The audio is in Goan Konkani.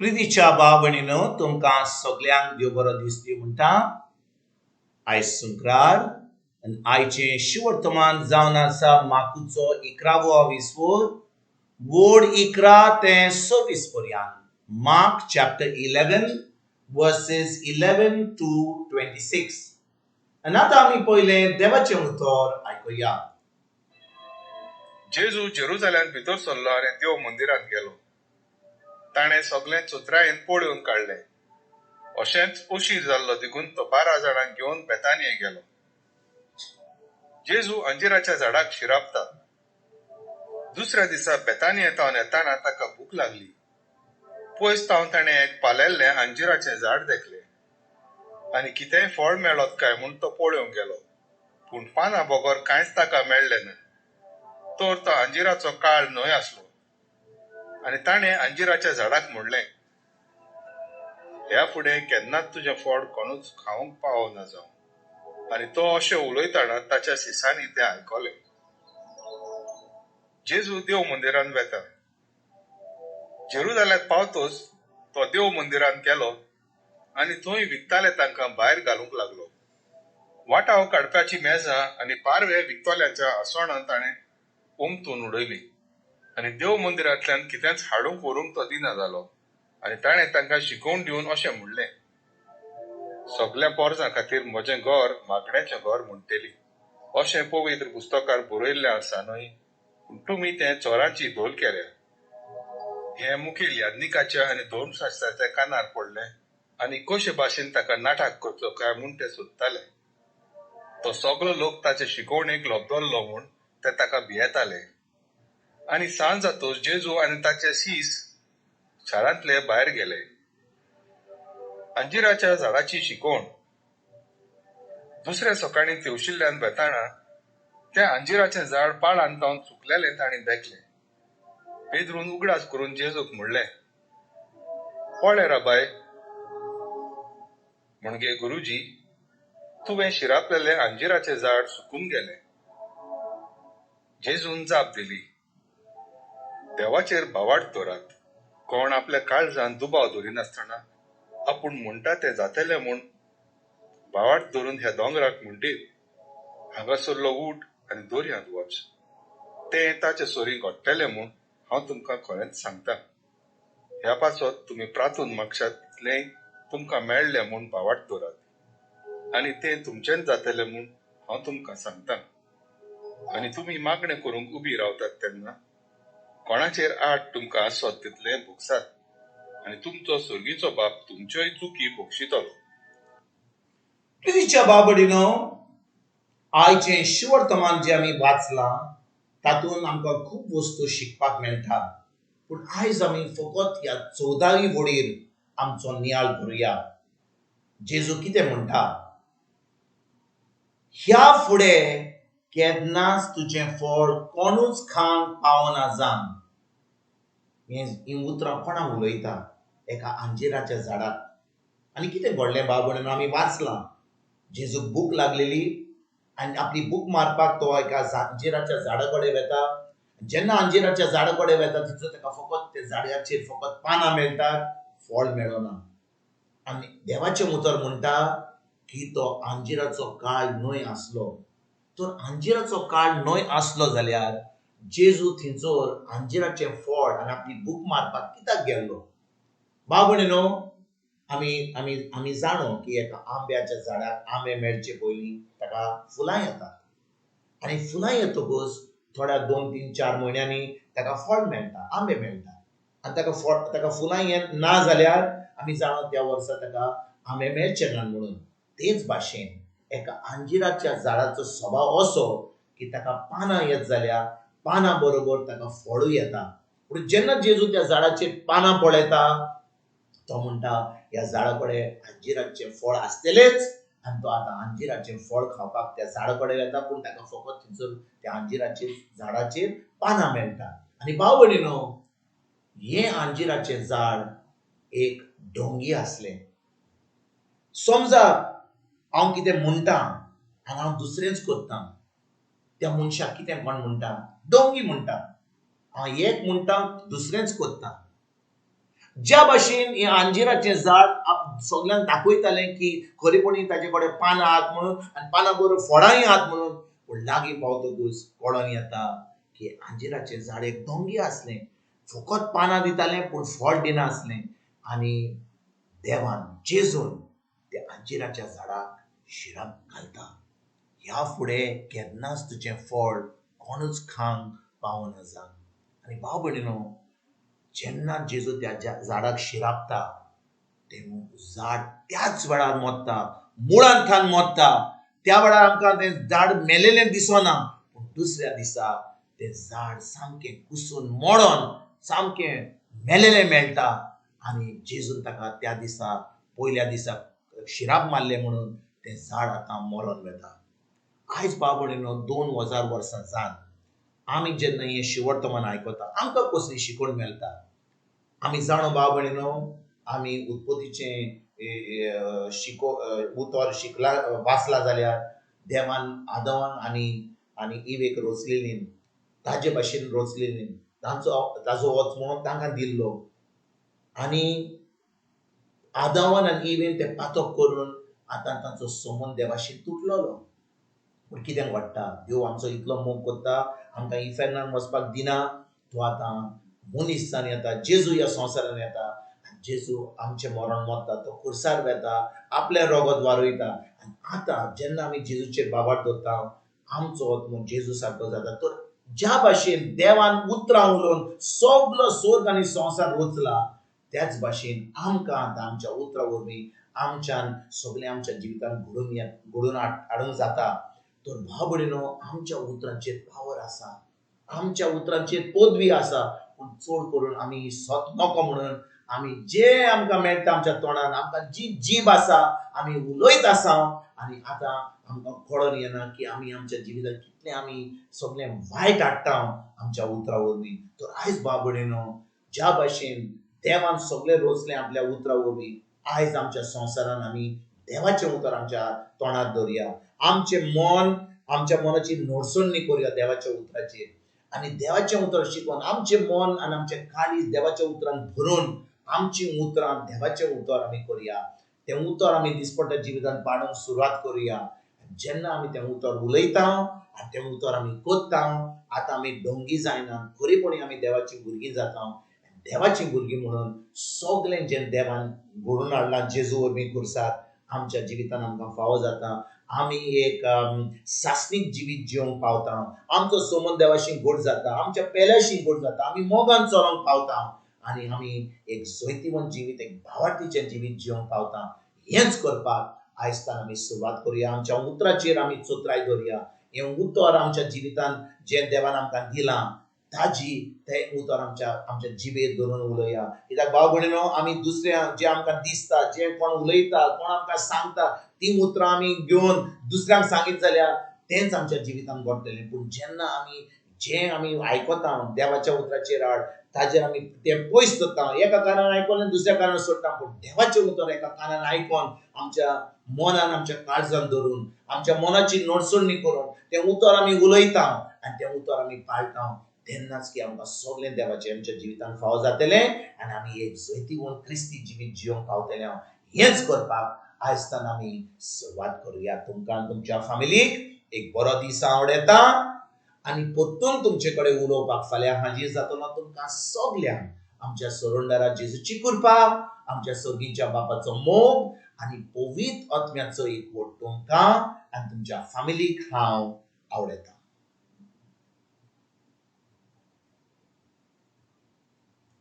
प्रितीच्या भाव भयणीनो, तुमकां सगल्यांक देव बरो दीस दी म्हणटा. आयज शुक्रार आनी आयचें शिवर्तमान जावन आसा मार्कुचो इकरावो विस्वोर, वोड 11 ते 26 पर्यंत. Mark chapter 11 verses 11 to 26. आनी आतां आमी पयलें देवाचें उतर आयकुया. जेजू जेरुजाल्यांत भितर सरलो आनी देव मंदिरांत गेलो. ताणें सगळें चतुरायेन पळोवन काडलें. अशेंच अशीर जाल्लो देखून तो 12 जाणांक घेवन बेतानिये गेलो. जेजू अंजिराच्या झाडाक शिरापता. दुसऱ्या दिसा बेतानिये तावन येताना ताका भूक लागली. पयस तावन ताणें एक पालेल्लें अंजिराचें झाड देखलें आनी कितेंय फळ मेळत काय म्हूण तो पळोवंक गेलो. पूण पानां बगर कांयच ताका मेळ्ळें ना. तर तो अंजिराचो काळ न्हय आसलो. आनी ताणें अंजिराच्या झाडाक म्हणलें, ह्या फुडें केन्नाच तुजें फळ कोणूच खावंक पावना जावं. आनी तो अशें उलयतना ताच्या सिसांनी तें आयकलें. जेजू देव मंदिरांत वेता. जेरुजाल्यांत पावतोच तो देव मंदिरांत गेलो आनी थंय विकताले तांकां भायर घालूंक लागलो. वाटाव काडप्याची मेजां आनी पारवे विकतल्यांच्या आसणां ताणें उमथून उडयली आनी देव मंदिरांतल्यान कितेंच हाडूंक व्हरूंक तो दिना जालो. आनी ताणें तांकां शिकोवन दिवन अशें म्हणलें, सगल्या पोरसां खातीर म्हजें घर मागण्याचें घर म्हणटली अशें पवित्र पुस्तकार बरयल्लें आसा न्हय? पूण तुमी तें चोरांची धोल केल्या. हें मुखेल याज्ञिकाच्या आनी धर्मशास्त्राच्या कानार पडलें आनी कशे भाशेन ताका नाटक करचो काय म्हूण ते सोदताले. तो सगलो लोक ताचे शिकोवणेक लबदल्लो म्हूण ते ताका भियेताले. आनी सांज जातोच जेजू आनी ताचे शीस शारांतले भायर गेले. अंजिराच्या झाडाची शिकवण. दुसऱ्या सकाळीं तेवशिल्ल्यान वेताना तें अंजिराचें झाड पाळान तावन सुकलेलें तांणी देखलें. पेद्रून उगडास करून जेजूक म्हणलें, पळय राबाय, म्हणजे गुरुजी, तुवें शिरापलेलें अंजिराचें झाड सुकून गेलें. जेजून जाप दिली, देवाचेर भावार्थ दवरात. कोण आपल्या काळजान दुबाव दवरिनासतना आपूण म्हणटा तें जातलें म्हूण भावार्थ धरून ह्या दोंगराक म्हणटीत, हांगासरलो उठ आनी दर्यांत वच, तें ताचे सरीं घडटलें म्हूण हांव तुमकां खरेंच सांगता. ह्या पासत तुमी प्रार्थून मागशात तितलेंय तुमकां मेळ्ळें म्हूण भावार्थ दवरात आनी तें तुमचेंच जातलें म्हूण हांव तुमकां सांगता. आनी तुमी मागणें करूंक उबी रावतात तेन्ना कोणाचेर आड तुमकां आसत तितलें भोगसात आनी तुमचो सर्गीचो बाप तुमच्योय चुकी भोगशितलो. प्रितीच्या बाबडीनो, आयचें शिवर्तमान जें आमी वाचलां तातूंत आमकां खूब वस्तू शिकपाक मेळटा. पूण आयज आमी फकत ह्या 14वी वडीर आमचो नियाळ करुया. जेजू कितें म्हणटा, ह्या फुडें केन्नाच तुजें फळ कोणूच खावंक पावना जावन. हीं उतरां कोणाक उलयता? एका अंजिराच्या झाडाक. आनी कितें घडलें बाबा, आमी वाचलां, जेजूक भूक लागलेली आनी आपली भूक मारपाक तो एका अंजिराच्या झाडा कडेन वेता. जेन्ना अंजिराच्या झाडा कडेन वेता तिचो ताका फकत त्या झाडाचेर फकत पानां मेळटात, फळ मेळना. आनी देवाचें उतर म्हणटा की तो अंजिराचो काळ न्हय आसलो. तर अंजिराचो काळ न्हय आसलो जाल्यार जेजू थंयसर अंजिराचें फळ आनी आपली भूक मारपाक कित्याक गेल्लो? बाबणे न्हू, आमी आमी आमी जाणो की एका आंब्याच्या झाडाक आंबे मेळचे पयलीं ताका फुलां येतात आनी फुलां येतकच थोड्या 2 3 4 म्हयन्यांनी ताका फळ मेळटा, आंबे मेळटा. आनी ताका फळ, ताका फुलां येत ना जाल्यार आमी जाणो त्या वर्सा ताका आंबे मेळचे ना म्हणून. तेच भाशेन एका अंजिराच्या झाडाचो स्वभाव असो की ताका पानां येत जाल्यार पानां बरोबर ताका फळूय येता. पूण जेन्ना जेजू त्या झाडाचेर पानां पळयता तो म्हणटा ह्या झाडा कडेन अंजिराचें फळ आसतलेंच. आनी तो आतां अंजिराचें फळ खावपाक त्या झाडा कडेन वेता, पूण ताका फकत थंयसर त्या अंजिराचेर झाडाचेर पानां मेळटा. आनी भाव भयणीनो, हें अंजिराचें झाड एक डोंगी आसलें. समजा हांव कितें म्हणटा आनी हांव दुसरेंच करता, त्या मनशाक कितें कोण म्हणटा? डोंगी म्हणटा. हांव एक म्हणटा दुसरेंच करता. ज्या भाशेन हें अंजिराचें झाड सगल्यांक दाखयतालें की खरेपणी ताजे कडेन पानां आहात म्हणून आनी पानां बरोबर फळांय आहात म्हणून, पूण लागीं पावतकूच कळोन येता की अंजिराचें झाड एक दोंगी आसलें, फकत पानां दितालें पूण फळ दिनासलें. आनी देवान जेजून त्या अंजिराच्या झाडाक शिराप घालता, ह्या फुडें केन्नाच तुजें फळ कोणूच खावंक पावना जावन. आनी भाव भयणीनो, जेन्ना जेजू त्या झाडाक शिरापता तें झाड त्याच वेळार मोत्ता, मुळांतल्यान मोत्ता. त्या वेळार आमकां तें झाड मेलेलें दिसना, पूण दुसऱ्या दिसा तें झाड सामकें कुसून मोडोन सामकें मेलेलें मेळटा. आनी जेजून ताका त्या दिसा पयल्या दिसा शिराप मारलें म्हणून तें झाड आतां मरोन वता. आयज भाव भयणीनो, 2000 वर्सां जावन आमी जेन्ना हें शिवर्तमान आयकता आमकां कसली शिकवण मेळटा? आमी जाणो भाव भयणीनो, आमी उत्पत्तीचें उतर शिकला वाचला जाल्यार देवान आदवान आनी आनी इवेक रोचलेली, ताजे भाशेन रोचलेली, तांचो ताजो आत्मो तांकां दिल्लो. आनी आदावान आनी इवेन तें पातक करून आतां तांचो संबंद देवाशी तुटलेलो. पूण कितें घडटा, देव आमचो इतलो मोग करता, आमकां इफेर्नान वचपाक दिना, तो आतां मनीस जावन येता, जेजू ह्या संवसारान येता आनी जेजू आमचें मरण मरता, तो खुर्सार वेता, आपलें रगत वारयता. आनी आतां जेन्ना आमी जेजूचेर बाबार दवरता आमचो आत्मो जेजू सारको जाता. तर ज्या भाशेन देवान उतरां उलोवन सगलो स्वर्ग आनी संवसार रचला, त्याच भाशेन आमकां आतां आमच्या उतरां वरवीं आमच्यान सगळें आमच्या जिवितान घडोवन हाडूंक जाता. तर भाव भयणीनो, आमच्या उतरांचेर पावर आसा, आमच्या उतरांचेर पदवी आसा, पूण चड करून आमी सत नको म्हणून आमी जे आमकां मेळटा आमच्या तोंडान, आमकां जी जीब आसा आमी उलयत आसा. आनी आतां आमकां कळोन येना की आमी आमच्या जिवितान कितलें आमी सगळें वायट हाडटा आमच्या उतरां वरवीं. तर आयज भाव भयणीनो, ज्या भाशेन देवान सगळें रोचलें आपल्या उतरां वरवीं, आयज आमच्या संवसारान आमी देवाचें उतर आमच्या तोंडार दवरया, आमचें मन आमच्या मनाची नडसणी करुया देवाच्या उतराचेर. आनी देवाचें उतर शिकोवन आमचें मन आनी आमचें काळीज देवाच्या उतरान भरून आमचीं उतरां देवाचें उतर आमी करुया. तें उतर आमी दिसपट्ट्या जिवितान पाळूंक सुरवात करुया. जेन्ना आमी तें उतर उलयता आनी तें उतर आमी करता, आतां आमी डोंगी जायना, खरेपणी आमी देवाचीं भुरगीं जाता. देवाचीं भुरगीं म्हणून सगळें जें देवान घडोवन हाडलां जेजू वरवीं खुर्सार आमच्या जिवितान आमकां फावो जाता. आमी एक सासणीक जिवीत जिवंक पावता, आमचो संबंद देवाशी गोड जाता, आमच्या पेल्याशी गोड जाता, आमी मोगान चलोवंक पावता आनी आमी एक जैतिवंत जिवीत, एक भावार्थीचें जिवीत जिवंक पावता. हेंच करपाक आयज आमी सुरवात करुया. आमच्या उतराचेर आमी चोत्राय दवरया. हें उतर आमच्या जिवितान जें देवान आमकां दिलां ताजी तें उतर आमच्या आमच्या जिबेर धरून उलया. कित्याक भाव भयणीनो, आमी दुसऱ्या जें आमकां दिसता, जें कोण उलयता, कोण आमकां सांगता, तीं उतरां आमी घेवन दुसऱ्यांक सांगीत जाल्यार तेंच आमच्या जिवितान घडटलें. पूण जेन्ना आमी जें आमी आयकता देवाच्या उतराचेर आड, ताजेर आमी तें पयस दवरता, एका कानान आयकलें दुसऱ्या कानान सोडटा, पूण देवाचें उतर एका कानान आयकोन आमच्या मनान आमच्या काळजान धरून आमच्या मनाची नडसणी करून तें उतर आमी उलयता आनी तें उतर आमी पाळटा, तेन्नाच की आमकां सगळें देवाचें आमच्या जिवितान फावो जातलें आनी आमी एक जैतिवंत क्रिस्ती जिवीत जिवंक पावतले. हेंच करपाक आयज आमी सुरवात करुया. तुमकां तुमच्या फामिलीक एक बरो दीस आवडटा आनी परतून तुमचे कडेन उलोवपाक फाल्यां हाजीर जातलो. तुमकां सगल्यांक आमच्या सोरंडारा जेजूची कृपा, आमच्या सर्गीच्या बापाचो मोग आनी पवित्र आत्म्याचो एकवट तुमकां आनी तुमच्या फामिलीक हांव आवडटा.